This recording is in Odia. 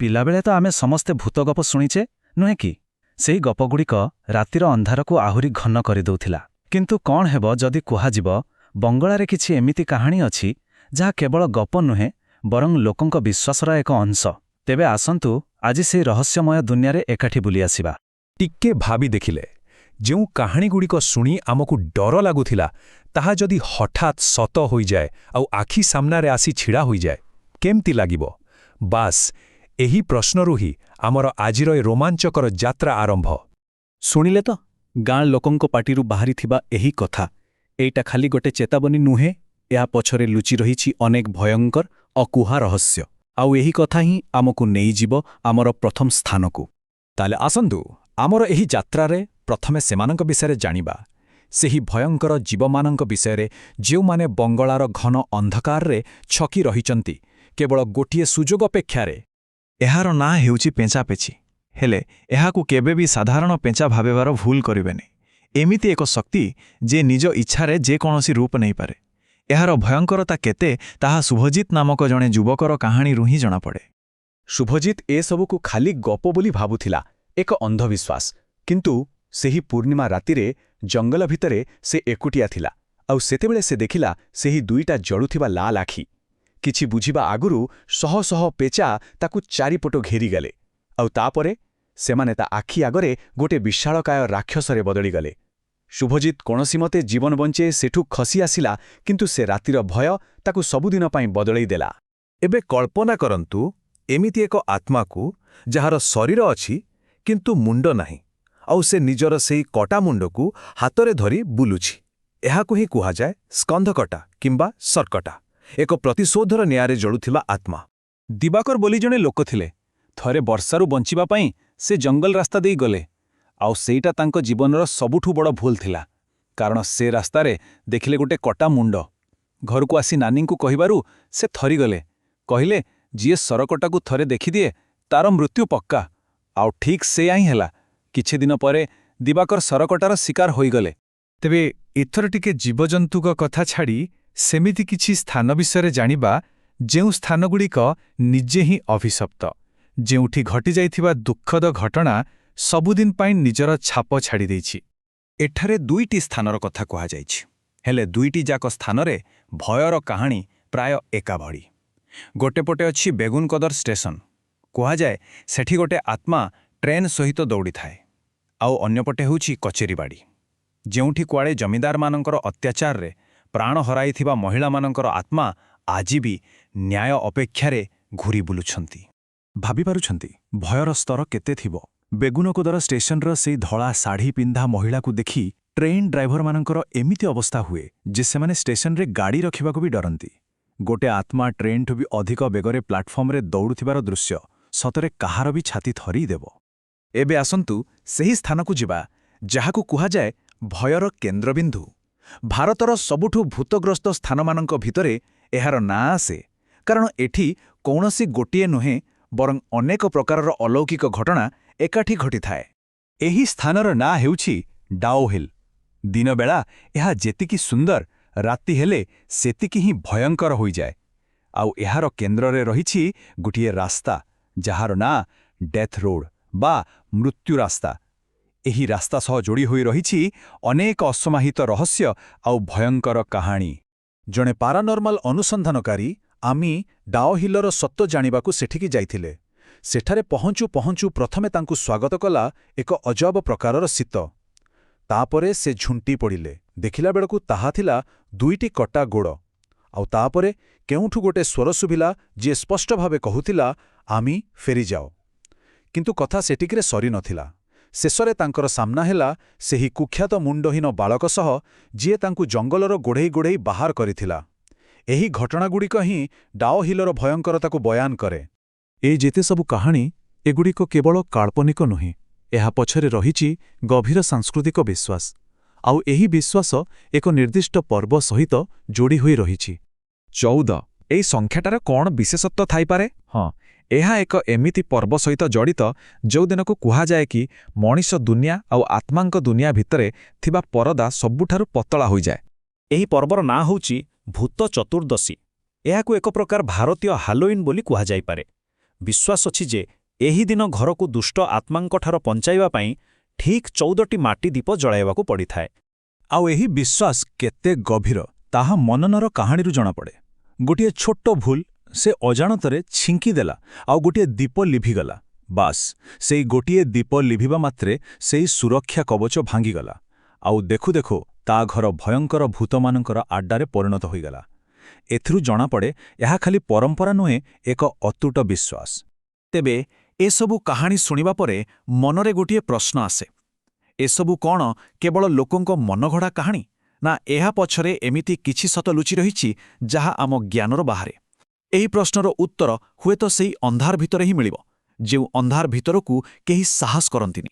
ପିଲାବେଳେ ତ ଆମେ ସମସ୍ତେ ଭୂତ ଗପ ଶୁଣିଛେ, ନୁହେଁ କି? ସେଇ ଗପଗୁଡ଼ିକ ରାତିର ଅନ୍ଧାରକୁ ଆହୁରି ଘନ କରିଦେଉଥିଲା। କିନ୍ତୁ କ'ଣ ହେବ ଯଦି କୁହାଯିବ, ବଙ୍ଗଳାରେ କିଛି ଏମିତି କାହାଣୀ ଅଛି ଯାହା କେବଳ ଗପ ନୁହେଁ, ବରଂ ଲୋକଙ୍କ ବିଶ୍ୱାସର ଏକ ଅଂଶ? ତେବେ ଆସନ୍ତୁ, ଆଜି ସେଇ ରହସ୍ୟମୟ ଦୁନିଆରେ ଏକାଠି ବୁଲି ଆସିବା। ଟିକେ ଭାବି ଦେଖିଲେ, ଯେଉଁ କାହାଣୀଗୁଡ଼ିକ ଶୁଣି ଆମକୁ ଡର ଲାଗୁଥିଲା, ତାହା ଯଦି ହଠାତ୍ ସତ ହୋଇଯାଏ ଆଉ ଆଖି ସାମ୍ନାରେ ଆସି ଛିଡ଼ା ହୋଇଯାଏ, କେମିତି ଲାଗିବ? ବାସ୍, ଏହି ପ୍ରଶ୍ନରୁ ହିଁ ଆମର ଆଜିର ଏ ରୋମାଞ୍ଚକର ଯାତ୍ରା ଆରମ୍ଭ। ଶୁଣିଲେ ତ ଗାଁ ଲୋକଙ୍କ ପାଟିରୁ ବାହାରିଥିବା ଏହି କଥା? ଏଇଟା ଖାଲି ଗୋଟେ ଚେତାବନୀ ନୁହେଁ, ଏହା ପଛରେ ଲୁଚି ରହିଛି ଅନେକ ଭୟଙ୍କର ଅକୁହା ରହସ୍ୟ। ଆଉ ଏହି କଥା ହିଁ ଆମକୁ ନେଇଯିବ ଆମର ପ୍ରଥମ ସ୍ଥାନକୁ। ତାହେଲେ ଆସନ୍ତୁ, ଆମର ଏହି ଯାତ୍ରାରେ ପ୍ରଥମେ ସେମାନଙ୍କ ବିଷୟରେ ଜାଣିବା, ସେହି ଭୟଙ୍କର ଜୀବମାନଙ୍କ ବିଷୟରେ ଯେଉଁମାନେ ବଙ୍ଗଳାର ଘନ ଅନ୍ଧକାରରେ ଛକି ରହିଛନ୍ତି କେବଳ ଗୋଟିଏ ସୁଯୋଗ ଅପେକ୍ଷାରେ। ଏହାର ନାଁ ହେଉଛି ପେଞ୍ଚାପେଚି। ହେଲେ ଏହାକୁ କେବେ ବି ସାଧାରଣ ପେଞ୍ଚା ଭାବିବାର ଭୁଲ କରିବେନି। ଏମିତି ଏକ ଶକ୍ତି ଯେ ନିଜ ଇଚ୍ଛାରେ ଯେକୌଣସି ରୂପ ନେଇପାରେ। ଏହାର ଭୟଙ୍କରତା କେତେ, ତାହା ଶୁଭଜିତ ନାମକ ଜଣେ ଯୁବକର କାହାଣୀରୁ ହିଁ ଜଣାପଡ଼େ। ଶୁଭଜିତ ଏସବୁକୁ ଖାଲି ଗପ ବୋଲି ଭାବୁଥିଲା, ଏକ ଅନ୍ଧବିଶ୍ୱାସ। କିନ୍ତୁ ସେହି ପୂର୍ଣ୍ଣିମା ରାତିରେ ଜଙ୍ଗଲ ଭିତରେ ସେ ଏକୁଟିଆ ଥିଲା। ଆଉ ସେତେବେଳେ ସେ ଦେଖିଲା ସେହି ଦୁଇଟା ଜଳୁଥିବା ଲାଲ ଆଖି। କିଛି ବୁଝିବା ଆଗରୁ ଶହ ଶହ ପେଚା ତାକୁ ଚାରିପଟୁ ଘେରିଗଲେ। ଆଉ ତାପରେ ସେମାନେ ତା ଆଖି ଆଗରେ ଗୋଟେ ବିଶାଳକାୟ ରାକ୍ଷସରେ ବଦଳିଗଲେ। ଶୁଭଜିତ କୌଣସି ମତେ ଜୀବନ ବଞ୍ଚେଇ ସେଠୁ ଖସି ଆସିଲା, କିନ୍ତୁ ସେ ରାତିର ଭୟ ତାକୁ ସବୁଦିନ ପାଇଁ ବଦଳେଇ ଦେଲା। ଏବେ କଳ୍ପନା କରନ୍ତୁ ଏମିତି ଏକ ଆତ୍ମାକୁ, ଯାହାର ଶରୀର ଅଛି କିନ୍ତୁ ମୁଣ୍ଡ ନାହିଁ, ଆଉ ସେ ନିଜର ସେଇ କଟା ମୁଣ୍ଡକୁ ହାତରେ ଧରି ବୁଲୁଛି। ଏହାକୁ ହିଁ କୁହାଯାଏ ସ୍କନ୍ଧକଟା କିମ୍ବା ସର୍କଟା, ଏକ ପ୍ରତିଶୋଧର ନିଆଁରେ ଜଳୁଥିବା ଆତ୍ମା। ଦିବାକର ବୋଲି ଜଣେ ଲୋକ ଥିଲେ। ଥରେ ବର୍ଷାରୁ ବଞ୍ଚିବା ପାଇଁ ସେ ଜଙ୍ଗଲ ରାସ୍ତା ଦେଇ ଗଲେ। ଆଉ ସେଇଟା ତାଙ୍କ ଜୀବନର ସବୁଠୁ ବଡ଼ ଭୁଲ ଥିଲା, କାରଣ ସେ ରାସ୍ତାରେ ଦେଖିଲେ ଗୋଟେ କଟା ମୁଣ୍ଡ। ଘରକୁ ଆସି ନାନୀଙ୍କୁ କହିବାରୁ ସେ ଥରିଗଲେ। କହିଲେ, ଯିଏ ସରକଟାକୁ ଥରେ ଦେଖିଦିଏ, ତାର ମୃତ୍ୟୁ ପକ୍କା। ଆଉ ଠିକ୍ ସେଇଆ ହିଁ ହେଲା। କିଛି ଦିନ ପରେ ଦିବାକର ସରକଟାର ଶିକାର ହୋଇଗଲେ। ତେବେ ଏଥର ଟିକେ ଜୀବଜନ୍ତୁଙ୍କ କଥା ଛାଡ଼ି ସେମିତି କିଛି ସ୍ଥାନ ବିଷୟରେ ଜାଣିବା, ଯେଉଁ ସ୍ଥାନଗୁଡ଼ିକ ନିଜେ ହିଁ ଅଭିଶପ୍ତ, ଯେଉଁଠି ଘଟିଯାଇଥିବା ଦୁଃଖଦ ଘଟଣା ସବୁଦିନ ପାଇଁ ନିଜର ଛାପ ଛାଡ଼ିଦେଇଛି। ଏଠାରେ ଦୁଇଟି ସ୍ଥାନର କଥା କୁହାଯାଇଛି, ହେଲେ ଦୁଇଟି ଯାକ ସ୍ଥାନରେ ଭୟର କାହାଣୀ ପ୍ରାୟ ଏକାଭଳି। ଗୋଟେ ପଟେ ଅଛି ବେଗୁନକଦର ଷ୍ଟେସନ। କୁହାଯାଏ ସେଠି ଗୋଟେ ଆତ୍ମା ଟ୍ରେନ୍ ସହିତ ଦୌଡ଼ିଥାଏ। ଆଉ ଅନ୍ୟପଟେ ହେଉଛି କଚେରୀବାଡ଼ି, ଯେଉଁଠି କୁଆଡ଼େ ଜମିଦାରମାନଙ୍କର ଅତ୍ୟାଚାରରେ ପ୍ରାଣ ହରାଇଥିବା ମହିଳାମାନଙ୍କର ଆତ୍ମା ଆଜି ବି ନ୍ୟାୟ ଅପେକ୍ଷାରେ ଘୁରି ବୁଲୁଛନ୍ତି। ଭାବିପାରୁଛନ୍ତି ଭୟର ସ୍ତର କେତେ ଥିବ? ବେଗୁନକୋଦର ଷ୍ଟେସନର ସେଇ ଧଳା ଶାଢ଼ୀ ପିନ୍ଧା ମହିଳାକୁ ଦେଖି ଟ୍ରେନ୍ ଡ୍ରାଇଭରମାନଙ୍କର ଏମିତି ଅବସ୍ଥା ହୁଏ ଯେ ସେମାନେ ଷ୍ଟେସନରେ ଗାଡ଼ି ରଖିବାକୁ ବି ଡରନ୍ତି। ଗୋଟେ ଆତ୍ମା ଟ୍ରେନ୍ଠୁ ବି ଅଧିକ ବେଗରେ ପ୍ଲାଟଫର୍ମରେ ଦୌଡ଼ୁଥିବାର ଦୃଶ୍ୟ ସତରେ କାହାର ବି ଛାତି ଥରେଇଦେବ। ଏବେ ଆସନ୍ତୁ ସେହି ସ୍ଥାନକୁ ଯିବା, ଯାହାକୁ କୁହାଯାଏ ଭୟର କେନ୍ଦ୍ରବିନ୍ଦୁ। ଭାରତର ସବୁଠୁ ଭୂତଗ୍ରସ୍ତ ସ୍ଥାନମାନଙ୍କ ଭିତରେ ଏହାର ନାଁ ଆସେ, କାରଣ ଏଠି କୌଣସି ଗୋଟିଏ ନୁହେଁ, ବରଂ ଅନେକ ପ୍ରକାରର ଅଲୌକିକ ଘଟଣା ଏକାଠି ଘଟିଥାଏ। ଏହି ସ୍ଥାନର ନାଁ ହେଉଛି ଡାଓହିଲ୍। ଦିନବେଳା ଏହା ଯେତିକି ସୁନ୍ଦର, ରାତି ହେଲେ ସେତିକି ହିଁ ଭୟଙ୍କର ହୋଇଯାଏ। ଆଉ ଏହାର କେନ୍ଦ୍ରରେ ରହିଛି ଗୋଟିଏ ରାସ୍ତା, ଯାହାର ନାଁ ଡେଥ୍ ରୋଡ୍ ବା ମୃତ୍ୟୁ ରାସ୍ତା। ଏହି ରାସ୍ତା ସହ ଯୋଡ଼ି ହୋଇ ରହିଛି ଅନେକ ଅସମାହିତ ରହସ୍ୟ ଆଉ ଭୟଙ୍କର କାହାଣୀ। ଜଣେ ପାରାନର୍ମାଲ ଅନୁସନ୍ଧାନକାରୀ ଆମି ଡାଓହିଲର ସତ୍ୟ ଜାଣିବାକୁ ସେଠିକି ଯାଇଥିଲେ। ସେଠାରେ ପହଞ୍ଚୁ ପହଞ୍ଚୁ ପ୍ରଥମେ ତାଙ୍କୁ ସ୍ୱାଗତ କଲା ଏକ ଅଜବ ପ୍ରକାରର ଶୀତ। ତାପରେ ସେ ଝୁଣ୍ଟି ପଡ଼ିଲେ। ଦେଖିଲା ବେଳକୁ ତାହା ଥିଲା ଦୁଇଟି କଟା ଗୋଡ଼। ଆଉ ତାପରେ କେଉଁଠୁ ଗୋଟେ ସ୍ୱର ଶୁଭିଲା, ଯିଏ ସ୍ପଷ୍ଟ ଭାବେ କହୁଥିଲା, "ଆମି, ଫେରିଯାଅ।" କିନ୍ତୁ କଥା ସେତିକିରେ ସରିନଥିଲା। ଶେଷରେ ତାଙ୍କର ସାମ୍ନା ହେଲା ସେହି କୁଖ୍ୟାତ ମୁଣ୍ଡହୀନ ବାଳକ ସହ, ଯିଏ ତାଙ୍କୁ ଜଙ୍ଗଲର ଗୋଢ଼େଇ ଗୋଢ଼େଇ ବାହାର କରିଥିଲା। ଏହି ଘଟଣାଗୁଡ଼ିକ ହିଁ ଡାଓହିଲର ଭୟଙ୍କରତାକୁ ବୟାନ କରେ। ଏ ଯେତେ ସବୁ କାହାଣୀ, ଏଗୁଡ଼ିକ କେବଳ କାଳ୍ପନିକ ନୁହେଁ। ଏହା ପଛରେ ରହିଛି ଗଭୀର ସାଂସ୍କୃତିକ ବିଶ୍ୱାସ। ଆଉ ଏହି ବିଶ୍ୱାସ ଏକ ନିର୍ଦ୍ଦିଷ୍ଟ ପର୍ବ ସହିତ ଯୋଡ଼ି ହୋଇ ରହିଛି। 14, ଏଇ ସଂଖ୍ୟାଟାର କ'ଣ ବିଶେଷତ୍ୱ ଥାଇପାରେ? ହଁ, ଏହା ଏକ ଏମିତି ପର୍ବ ସହିତ ଜଡ଼ିତ, ଯେଉଁଦିନକୁ କୁହାଯାଏ କି ମଣିଷ ଦୁନିଆ ଆଉ ଆତ୍ମାଙ୍କ ଦୁନିଆ ଭିତରେ ଥିବା ପରଦା ସବୁଠାରୁ ପତଳା ହୋଇଯାଏ। ଏହି ପର୍ବର ନାଁ ହେଉଛି ଭୂତ ଚତୁର୍ଦ୍ଦଶୀ। ଏହାକୁ ଏକ ପ୍ରକାର ଭାରତୀୟ ହାଲୋଇନ୍ ବୋଲି କୁହାଯାଇପାରେ। ବିଶ୍ୱାସ ଅଛି ଯେ ଏହି ଦିନ ଘରକୁ ଦୁଷ୍ଟ ଆତ୍ମାଙ୍କଠାରୁ ବଞ୍ଚାଇବା ପାଇଁ ଠିକ୍ 14ଟି ମାଟି ଦୀପ ଜଳାଇବାକୁ ପଡ଼ିଥାଏ। ଆଉ ଏହି ବିଶ୍ୱାସ କେତେ ଗଭୀର, ତାହା ମନନର କାହାଣୀରୁ ଜଣାପଡ଼େ। ଗୋଟିଏ ଛୋଟ ଭୁଲ, ସେ ଅଜାଣତରେ ଛିଙ୍କିଦେଲା ଆଉ ଗୋଟିଏ ଦୀପ ଲିଭିଗଲା। ବାସ୍, ସେଇ ଗୋଟିଏ ଦୀପ ଲିଭିବା ମାତ୍ରେ ସେଇ ସୁରକ୍ଷା କବଚ ଭାଙ୍ଗିଗଲା। ଆଉ ଦେଖୁ ଦେଖୁ ତା ଘର ଭୟଙ୍କର ଭୂତମାନଙ୍କର ଆଡ୍ଡାରେ ପରିଣତ ହୋଇଗଲା। ଏଥିରୁ ଜଣାପଡ଼େ, ଏହା ଖାଲି ପରମ୍ପରା ନୁହେଁ, ଏକ ଅତୁଟ ବିଶ୍ୱାସ। ତେବେ ଏସବୁ କାହାଣୀ ଶୁଣିବା ପରେ ମନରେ ଗୋଟିଏ ପ୍ରଶ୍ନ ଆସେ। ଏସବୁ କ'ଣ କେବଳ ଲୋକଙ୍କ ମନଗଢ଼ା କାହାଣୀ, ନା ଏହା ପଛରେ ଏମିତି କିଛି ସତ ଲୁଚି ରହିଛି ଯାହା ଆମ ଜ୍ଞାନର ବାହାରେ? ଏହି ପ୍ରଶ୍ନର ଉତ୍ତର ହୁଏତ ସେଇ ଅନ୍ଧାର ଭିତରେ ହିଁ ମିଳିବ, ଯେଉଁ ଅନ୍ଧାର ଭିତରକୁ କେହି ସାହସ କରନ୍ତିନି।